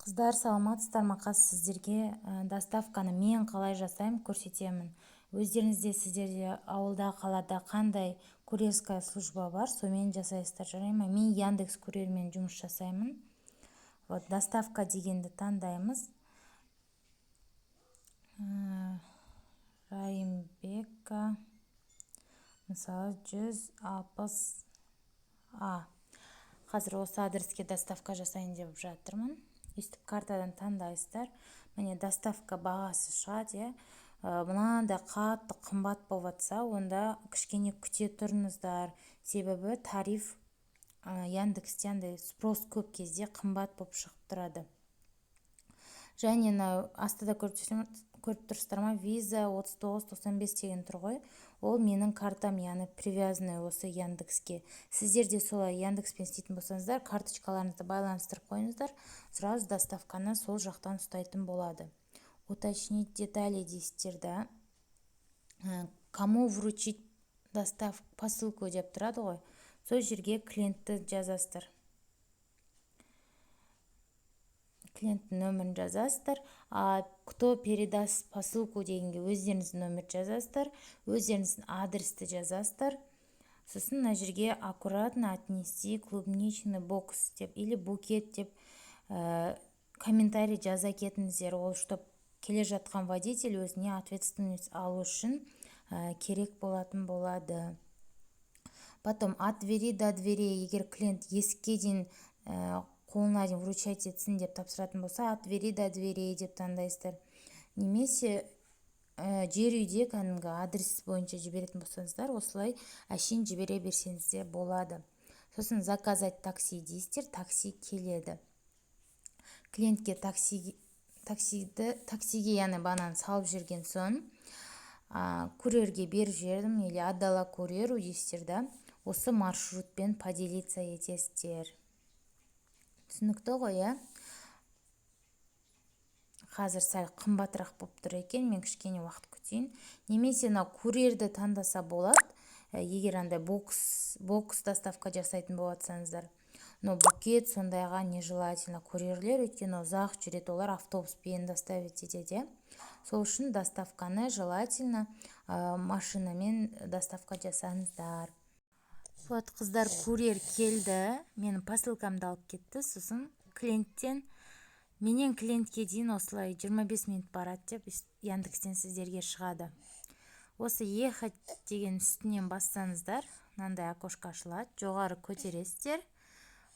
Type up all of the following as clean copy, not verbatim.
Қыздар, саламатсыздар ма? Қазір сіздерге доставканы мен қалай жасаймын, көрсетемін. Өздеріңізде, сіздерде ауылда, қалада қандай курьерская служба бар, сонымен жасайсыздар, жарай ма? Мен Яндекс Курьермен жұмыс жасаймын. Вот, «Доставка» дегенді таңдаймыз. Райымбека, мысалы, 160 А. Қазір осы адреске доставка жасайын деп жатырмын. Өйстіп картадан таңдайсыздар. Міне, доставка бағасы шығады, иә. Мынандай қатты қымбат болып жатса, онда кішкене күте тұрыңыздар, себебі тариф Яндексте андай спрос көп кезде қымбат болып шығып тұрады. Және мынау астыда көріп тұрсыздар ма, Виза 3995 деген тұр ғой, ол менің картам, яғни привязанный осы Яндекске. Сіздер де солай Яндекспен істейтін болсаңыздар, карточкаларыңызды байланыстырып қойыңыздар, сразу доставканы сол жақтан ұстайтын болады. «Уточнить детали» дейсіздер да, «Кому вручить достав посылку» деп тұрады ғой, сол жерге клиентті жазасыздар, клиенттің нөмірін жазасыздар. А «Кто передаст посылку» дегенге өздеріңіздің нөмірді жазасыздар, өздеріңіздің адресті жазасыздар. Сосын мына жерге «Аккуратно отнести клубничный бокс» деп или «букет» деп комментарий жаза кетіңіздер. Ол чтоб келе жатқан водитель өзіне ответственность алу үшін керек болатын болады. Потом «От двери до двери», егер клиент есікке дейін, қолына дейін вручать етсін деп тапсыратын болса, «От двери до двери» деп таңдайсыздар. Немесе жер үйде кәдімгі адрес бойынша жіберетін болсаңыздар, осылай әшейін жібере берсеңіз де болады. Сосын «Заказать такси» дейсіздер, такси келеді. Клиентке такси, таксиді, таксиге, яғни банан салып жіберген соң, курьерге беріп жібердім или «Отдала курьеру» дейсіздер да, осы маршрутпен поделиться етесіздер. Түсінікті ғой, иә? Қазір сәл қымбатырақ болып тұр екен, мен кішкене уақыт күтейін. Немесе мынау курьерді таңдаса болады, егер андай бокс доставка жасайтын болып жатсаңыздар. Но букет сондайға нежелательно курьерлер, өйткені ұзақ жүреді, олар автобуспен доставить етеді, иә. Сол үшін доставканы желательно машинамен доставка жасаңыздар. Вот, қыздар, курьер келді, менің посылкамды алып кетті. Сосын клиенттен, менен клиентке дейін осылай 25 минут барады деп Яндекстен сіздерге шығады. Осы «Ехать» деген үстінен бассаңыздар, мынандай окошко ашылады. Жоғары көтересіздер.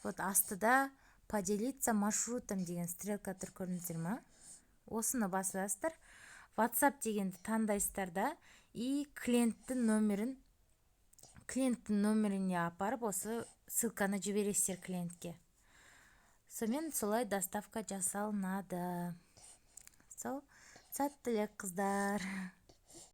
Вот, астыда «Поделиться маршрутом» деген стрелка тұр, көрдіңіздер ма? Осыны басасыздар. WhatsApp дегенді таңдайсыздар да, и клиенттің нөмірін, клиенттің нөміріне апарып, осы ссылканы жібересіздер клиентке. Сонымен солай доставка жасалынады. Сол, сәттілік, қыздар!